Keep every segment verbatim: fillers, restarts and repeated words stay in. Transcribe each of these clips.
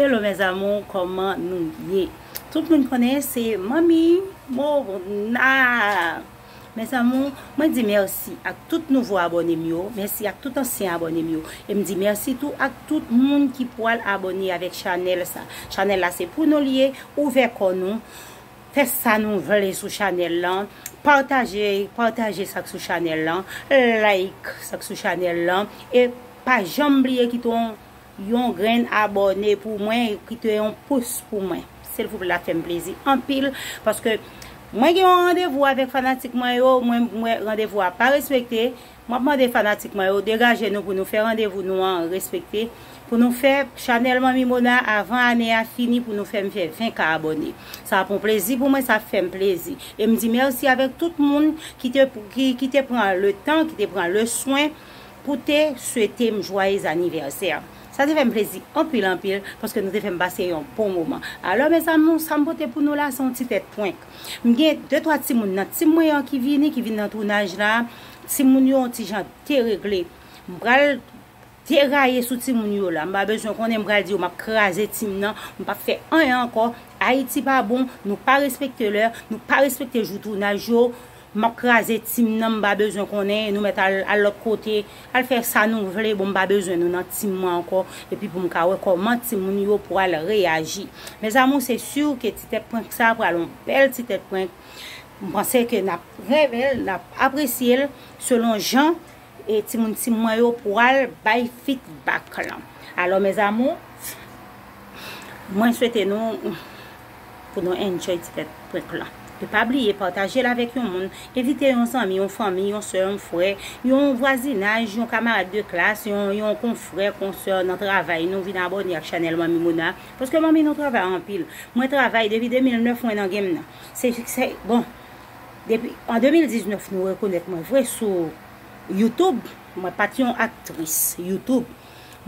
Hello mes amours, kòman nou ye? Tout moun konnen se Manmi Mona. Mes amours, mwen di mèsi ak tout nouvo abòne m yo, mèsi ak tout ansyen abòne m yo. E m di mèsi tou ak tout moun ki pral abòne avèk chanèl sa. Chanèl la se pou nou l ye, ouvè kò nou, fè sa nou vle sou chanèl lan, pataje, pataje sa k sou chanèl lan, like sa k sou chanèl lan, e pa janm bliye kite yon yon grenn abòne pou mwen, kite yon pous pou mwen. Silvouplè, l ap fè m plezi anpil, paske mwen gen yon randevou avèk fanatik mwen yo, mwen, mwen randevou a pa respekte. M ap mande fanatik mwen yo, degaje nou pou nou fè randevou nou an respekte, pou nou fè chanèl Manmi Mona avan ane a fini, pou nou fè m fè ven ka abòne. Sa ap yon plezi pou mwen, sa ap fè m plezi. E m di mèsi avèk tout moun ki te, ki, ki te pran le tan, ki te pran le swen pou te swete m jwayez anivèsè. Sa te fè m plezi anpil, anpil, paske nou te fè m pase yon bon moman. Alò, mes amours, sa m pote pou nou la, se yon ti tèt prank. M gen de, twa timoun nan tim mwen an ki vini, ki vin nan tounaj la. Timoun yo yon ti jan deregle. M pral deraye sou timoun yo la. M pa bezwen konnen, m pral di yo m ap kraze tim nan. M p ap fè anyen ankò. Ayiti pa bon, nou pa respekte lè, nou pa respekte jou tounaj yo. M ap kraze tim nan, m pa bezwen konnen, nou mèt al, al lòt kote, al fè sa nou vle, bon, m pa bezwen nou nan tim mwen ankò, epi pou m ka wè kòman timoun yo pral reyaji. Mes amours, se si ke ti tèt prank sa pral yon bèl ti tèt prank. M panse ke n ap renmen l, n ap apresye l, selon jan e timoun tim mwen yo pral bay feedback lan. Alò, mes amours, mwen swete nou pou nou enjoy ti tèt prank lan. E pa bliye pataje l avèk yon moun, envite yon zanmi, yon fanmi, yon sè, yon frè, yon vwazinaj, yon kamarad de klas, yon, yon konfrè, konsè nan travay nou vin abòne ak chanèl Manmi Mona, paske manmi nou travay anpil. Mwen travay depi de mil nèf mwen nan game nan. Se, se, bon, depi an de mil diznèf nou rekonèt mwen vre sou YouTube. Mwen pa t yon aktris YouTube.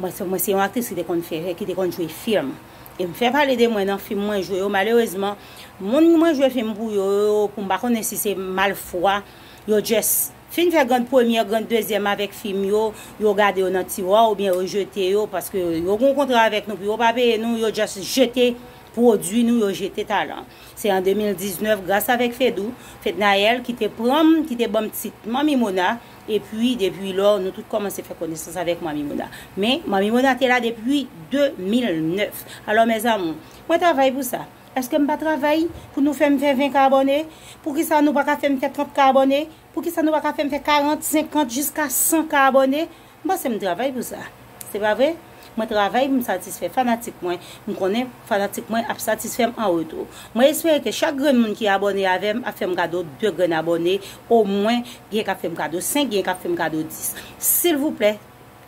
Mwen se, mwen se yon aktris ki te konn fè, ki te konn jwe fim. E m fè pale de mwen nan fim mwen jwe yo. Malerezman, moun mwen jwe fim pou yo, yo, pou m pa konnen si se malfwa, yo just fin fè grand premyè, grand dezyèm avèk fim yo, yo gade yo nan tiwa oubyen yo jete yo, paske yo gen yon kontra avèk nou, pou yo pa peye nou, yo just jete pwodui nou, yo jete talan. Se an de mil diznèf, gras avèk Fedou, Fednaelle, ki te pran m, ki te ban m tit Manmi Mona, epi depi lò, nou tout kòmanse fè konesans avèk Manmi Mona. Men, Manmi Mona te la depi de mil nèf. Alò, mes amours, mwen travay pou sa. Èske m pa travay pou nou fè m fè ven ka abòne? Poukisa nou pa ka fè m fè trant ka abòne? Poukisa nou pa ka fè m fè karant, senkant, jiska san ka abòne? M panse m travay pou sa. Se pa vre? Mwen travay pou m satisfè fanatik mwen. M konnen fanatik mwen ap satisfè m an retou. Mwen espere ke chak grenn moun ki abòne avè m ap fè m kado de grenn abòne, omwen, gen k ap fè m kado senk, gen k ap fè m kado dis. Silvouplè,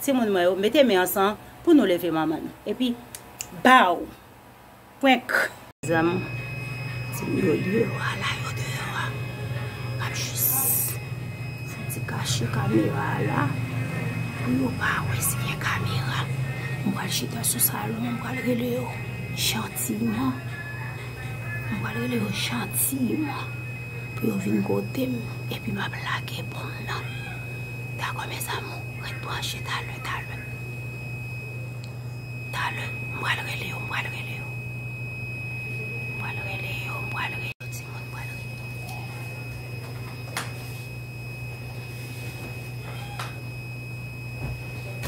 timoun mwen yo, mete men ansanm pou nou leve manman nou. Epi, baw! Prank. Zam, ti yo deyò a la, yo deyò a. M ap jis fè ti kache kamera a la pou yo pa wè si gen kamera. M pral chita sou salon an, m pral rele yo jantiman. M pral rele yo jantiman pou yo vin kote m, epi m ap lage bonm nan. Dakò, mes amours, ret branche talè, talè. Talè, m pral rele yo, m pral rele yo. M pral rele yo, m pral rele yo, timoun, m pral rele yo.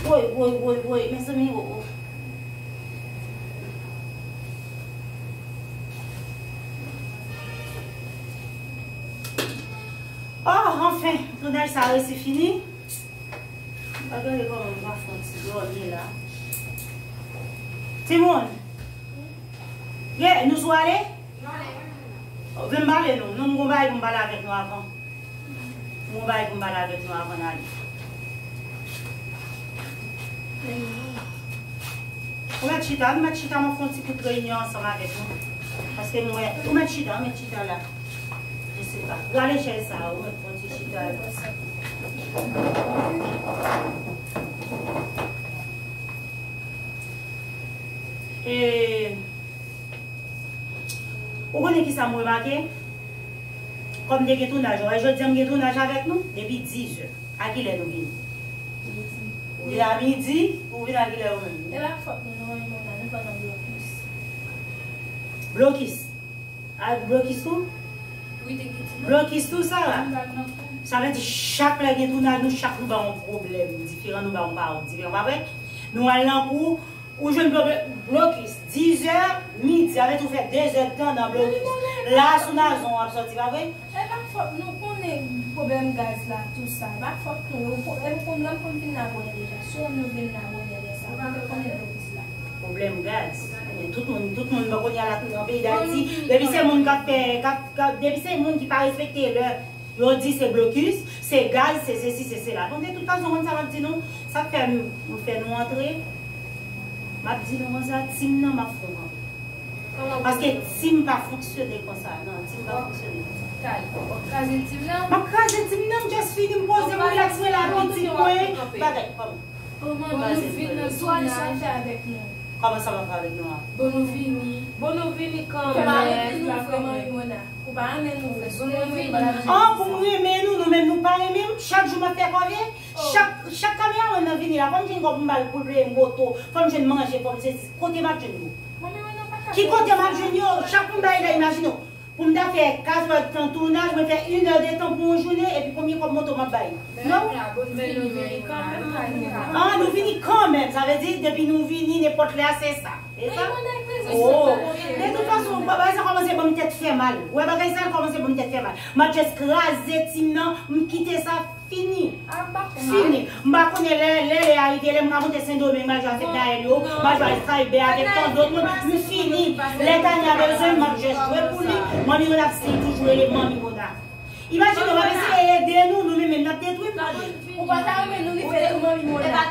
Woy, woy, woy, woy, mezanmi, o, o. Oh, anfen, tounaj sa resi fini. M pa gade kòman m va fè yon ti dòmi la. Timoun! Ye, nou sou ale? Vin m pale nou. Nou, m gon bagay pou m pale avèk nou avan. M gon bagay pou m pale avèk nou avan n ale. Ou mèt chita, nou mèt chita, m ap fè yon ti kout reyinyon ansanm avèk nou. Paske m wè, ou mèt chita, ou mèt chita la. Jessica, rale chèz sa a, ou mèt fè yon ti chita la. E, ou konnen ki sa m remake? Kòm te gen tounaj, ou wè jodi a m gen tounaj avèk nou, depi diz è. A kilè nou vini? Midi. Ou vin a midi, ou vin a kilè ou menm? E pa fòt nou non, Mona, nou pa nan blokis. Blokis. A, blokis tou? Blokis tou, Sara. Sa vle di chak lè gen tounaj, nou chak nou ba yon pwoblèm diferan, nou ba yon pawòl diferan, pa vre? Nou al nan kou, ou jwenn pwoblèm, blokis, dizè, midi, avè tou fè dezè tan nan blokis. La, sou nazon w ap sòti, pa vre? E pa fòt nou, konnen pwoblèm gaz la, tout sa. E pa fòt nou. E ou konn, lè m konn vin Labonè deja. Si w wè m nou vin Labonè lè sa, ou pa konnen blokis la. Pwoblèm gaz. Ebyen, tout moun, tout moun, bon, kounye a la, nan peyi Dayiti, depi se moun k ap fè, k ap, k ap, depi se moun ki pa respekte lè, yo di se blokis, se gaz, se sesi, se sela. Bon, de tout fason, konn sa m ap di nou, sa k fè m, m fè nou antre, m ap di nou konsa, tim nan, m ap fè w antre. Paske tim pa fonksyone konsa. Non, tim pa fonksyone konsa. Kay, w ap kraze tim nan? M ap kraze tim nan, m just fini, m poze, m rilaks, mwen la, pitit mwen. Bagay, kòman? Kòman nou vin nan tounaj? Kòman sa va fè avèk nou an? Bon, nou vini. Bon, nou vini kanmenm. Ou pa renmen nou, ou pa renmen nou. Bon, nou vini. An, pou m renmen nou, nou menm nou pa renmen m. Chak jou m ap fè kòve. Chak, chak kameramann nan vini la, fò m jwenn kòb pou m ba l pou l peye m moto, fò m jwenn manje, fò m sezi. Kote m ap jwenn yo? Ki kote m ap jwenn yo? Chak pou m bay la, imajine w. Pou m ta fè katrè tan tounaj, mwen fè inè de tan pou yon jounen, epi konbyen kòb moto m ap bay? Non? Men nou vini kanmenm. An, nou vini kanmenm. Sa vle di, depi nou vini, nenpòt lè a, se sa. E sa? Oh. De tout fason, bagay sa kòmanse ban m tèt fè mal. Ou wè bagay sa kòmanse ban m tèt fè mal. M ap just kraze tim nan, m kite sa fini. Fini. M pa konnen lè, lè, lè a rive, lè m ka monte Sendomeng, m al jwe avèk Daël yo, m al jwe avèk Cyber, avèk tant dòt moun. M fini. Lè Tania bezwen m, m ap just jwe pou li. Manmi Mona ap toujou rele Manmi Mona. Imajine w ap eseye ede nou, nou menm menm n ap detwi nou. Ou pa ta renmen nou rive tou, Manmi Mona?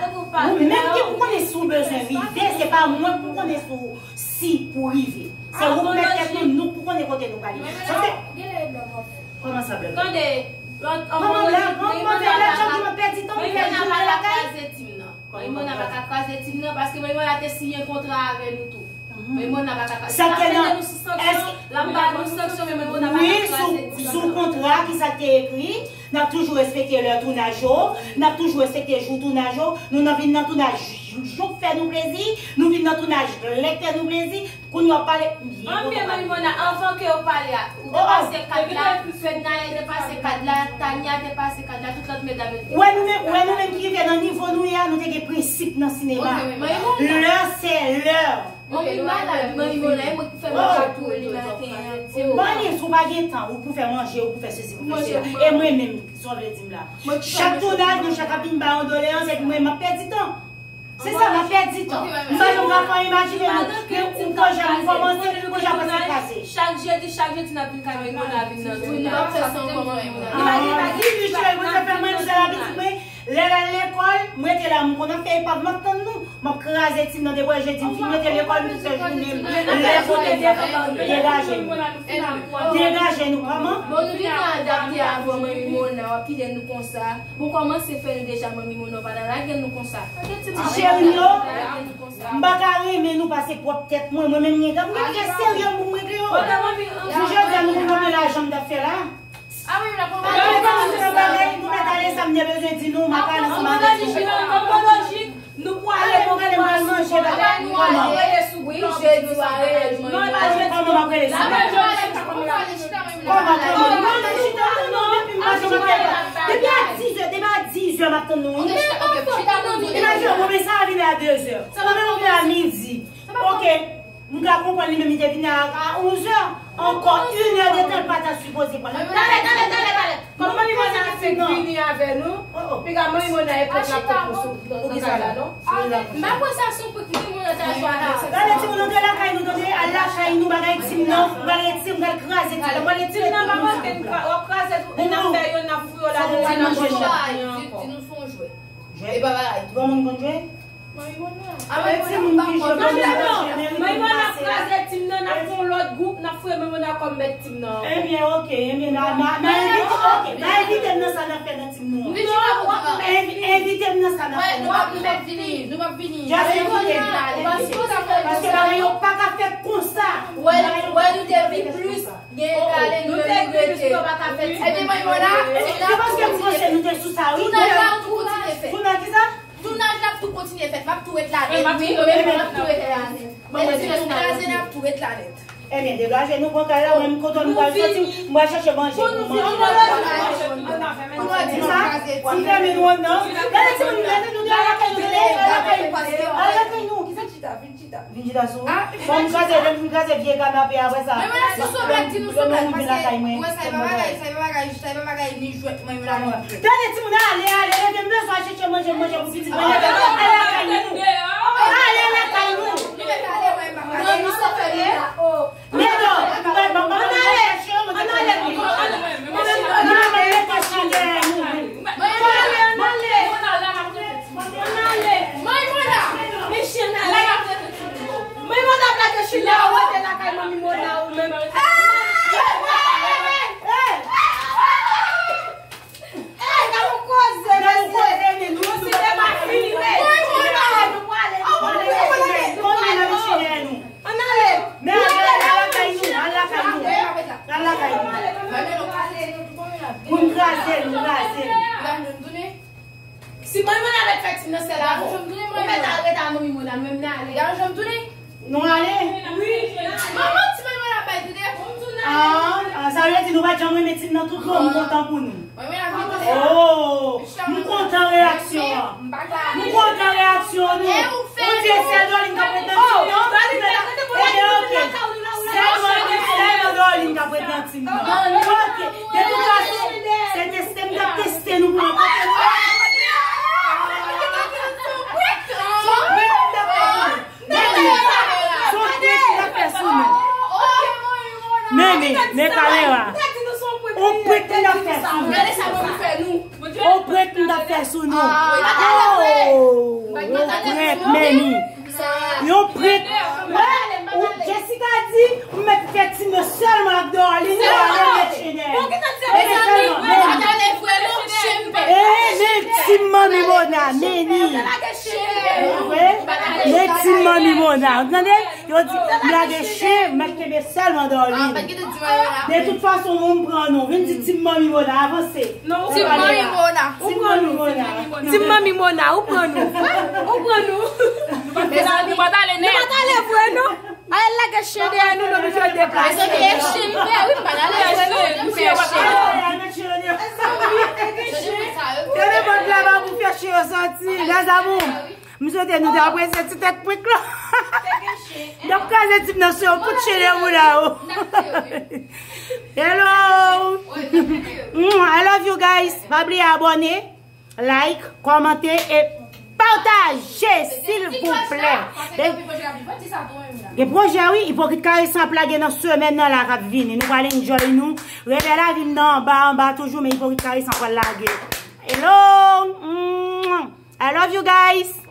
Ou menm ki pou konnen si w bezwen rive, se pa mwen pou konnen si w, si pou rive. Se ou k mèt tèt nou, nou pou konnen kote nou prale. Paske, kòman sa, blòf? Tande, lòt, kòman la, kòman fè lè chak jou m ap pèdi tan, m pèdi jounen lakay? Manmi Mona pa ka kraze tim nan. Manmi Mona pa ka kraze tim nan, paske Manmi Mona te siyen kontra avè nou tou. Manmi Mona pa ka kraze. Sa k te nan, èske l ap ba nou sanksyon, men Manmi Mona pa ka kraze tim nan. Wi, sou, sou kontra, ki sa k te ekri, n ap toujou respekte lè tounaj yo, n ap toujou respekte jou tounaj yo, nou nan vin nan tounaj jou k fè nou plezi, nou vin nan tounaj lè k fè nou plezi, kounye a w ap pale, m byen kontan pale. Manmi Mona, anvan ke yo pale a, ou te pase kad la, Fednaelle te pase kad la, Tania te pase kad la, tout lòt medam yo te pase kad la. Ou wè nou menm, ou wè nou menm ki rive nan nivo nou ye a, nou te gen prensip nan sinema. Lè se lè. Manmi malad, Manmi Mona, e mwen ki pou fè manje pou li maten an. Manmi, si w pa gen tan, ou pou fè manje, ou pou fè sesi, ou pou fè sela. E mwen menm, sa w vle di m la? Chak tounaj, nou chak ap vin ba yon doleyans, epi mwen, m ap pèdi tan. Se sa, m ap pèdi tan. M pa janm ka fè imajine nou. Men yon pwojè nou kòmanse, pwojè a prèske kraze. Chak jedi, chak jedi, n ap vin kay Manmi Mona, vin nan tounaj. Wi, nou ap fè sa ankò, Manmi Mona. Imajine, pa di, Michel, mwen fè mwen, m se lapitit mwen. Lè l al lekòl, m rete la, m konn ap fè epav, m ap tann nou. M ap kraze tim nan depi jedi, m fin rete lekòl, m fin fè jounen m. Lè kote degaje nou. Degaje nou, kòman? Bon, nou vin adapte avè Manmi Mona, w ap kite nou konsa. Bon, kòmanse fè nou deja, Manmi Mona, w pa ta lage nou konsa. Ti cheri m yo, m pa ka renmen nou pase pwòp tèt mwen, mwen menm m gen tan, m gen fè serye m pou m regle yo. Si jodi a nou konn konbyen lajan m t ap fè la. Ah wi, la pou mwen. Mwen mèt ale sa m te bezwen di nou, m ap pale ansanm avèk nou. An lojik, nou pwale, nou pral manje bagay nou. Wi, jedi w a rele nou. Kòman m ap rele sou? Kòman, kòman? Non, non, chita, non, non, depi m pa janm ap fè sa. Depi a dizè, depi a dizè m ap tann nou. Imajine w, mwen sa vini a dezè. Mwen menm vini a midi. Ok. M ka konprann li menm li te vini a, a onzè. Ankò inè de tan l pa ta sipoze pran. Talè, talè, talè, talè. Kòman Manmi Mona fèk vini avè nou? Piga Manmi Mona e pòt la pòt pou sou nan kay la, non? M pa kwè sa se yon prank Manmi Mona ta jwe avèk sa. Gade timoun, antre lakay nou, tande, al lakay nou, bagay tim nan, bagay tim, pral kraze tim nan, pral kraze tim nan, pa manke, w ap kraze tou, n ap fè yo, n ap fouye w la, nou ti nan jwe chèf. Di nou fè yon jwèt. Jwèt? E pa bagay. Granmoun konn jwe? Manmi Mona. Avèk timoun ki jwe, Manmi Mona ap kraze tim nan, n ap fè yon lòt gwoup, n ap fè Manmi Mona kòm mèt tim nan. Ebyen, ok, ebyen, n a, n a, n a envite, ok, n a envite m nan sa n ap fè nan tim nou an. Envi-, envite m nan sa n ap fè nan tim nou an. Nou p ap vini, nou p ap vini. Just envite m. Paske bagay yo pa ka fèt konsa. Wè, wè, nou te vin plis, gen kale nou te vin rete. Ebyen, Manmi Mona, se paske m panse nou te sou sa, wi. Tounaj la ap tou kontinye fèt. Tounaj la ap tou kontinye fèt. M ap tou ret la nèt. Wi, wi, m ap tou ret la nèt. Menm si nou kraze, n ap tou ret la nèt. Ebyen, degaje nou pran kay la, mwen m kontan nou pral soti, m pral chache manje pou manje. Di sa, ti fèmen nou anndan. Gade timoun, gade nou deyò lakay nou, gade lakay nou. Al lakay nou. Vin chita sou. Bon, m kraze, m kraze vye kanape apre sa. Men mwen la, si son blak, di nou son blak, paske ou wè sa e pa bagay, sa e pa bagay, sa e pa bagay ni jwèt mwen menm la. Gade timoun, ale, ale, leve, m bezwen al chèche manje, manje pou pitit mwen. Leve, al lakay nou. Ale lakay nou. Li mèt ale, wè, papa. Non, nou sa fè li la. Medam, ann ale, ann ale, ann ale. Li mèt al lakay nou. Ann ale, ann ale. Ann ale. Manmi Mona. Men chen ale. Manmi Mona plake chen la, ou rete lakay manmi Mona ou menm. Ey, gade yon koze, mesye. Nou si te pa fini, men. Manmi Mona. Nou prale, nou prale, nou prale, nou prale. Ann ale. Men al lakay nou, al lakay nou. Al lakay nou. Moun kraze l, moun kraze l. Si manman la mèt fè ti nan sèl avè w, ou mèt al ret a manmi Mona, menm nan ale. Gade jan m tounen. Nou ale? Wi. Manman, ti manman la bay tande. Ah, ah, sa vle di nou pa t janm renmen timoun nan tout bon, m kontan pou nou. Oh, m kontan reyaksyon an. M kontan reyaksyon nou. Ou di e sèl Dorline k ap ret nan timoun nan? Ebyen, oke. Sèl Dorline, sèlman Dorline k ap ret nan timoun nan. Oke. De tout fason, se teste m t ap teste nou pou mwen kote nou. Mimi, men kamera. On prank li ap fè sou nou. On prank li ap fè sou nou. Oh, on prank, Mimi. Yon prank. Ou, Jessica di, ou mèt fè ti mesye sèlman ak Dorline, Dorline mèt chenèl. Mezanmi, mwen pa t ale vre non, chen m pè. Eh, men ti manmi Mona, Mimi. Wi. Men ti manmi Mona. Ou tande? Yo di, m lage chen, m ap kenbe sèlman Dorline. De tout fason, mwen m pran nou. Vin di ti manmi Mona, avanse. Ti manmi Mona. Ti manmi Mona. Ti manmi Mona, ou pran nou. Ou pran nou. Mezanmi, nou pa t ale nèt. Nou pa t ale vre, non. Al lage chen dèyè nou, non, nou jwe deplase. Mezanmi, e chen m pè, wi, m pa t ale vre, non. M pè chen. Tande bòt la, ba pou fè chen yo soti. Mes amours. M swete nou te apresye ti tèt prank la. M t ap kraze tip nan sou yo, kout chen de mou la o. Hello. Mm, I love you guys. Pa bliye abòne, like, kòmante e pataje, silvouplè. Gen pwojè wi, ipokrit karesan ap lage nan semèn nan la k ap vini. Nou pral enjoy nou. Revè lavi m nan anba, anba toujou, men ipokrit karesan pral lage. Hello. Mm, I love you guys.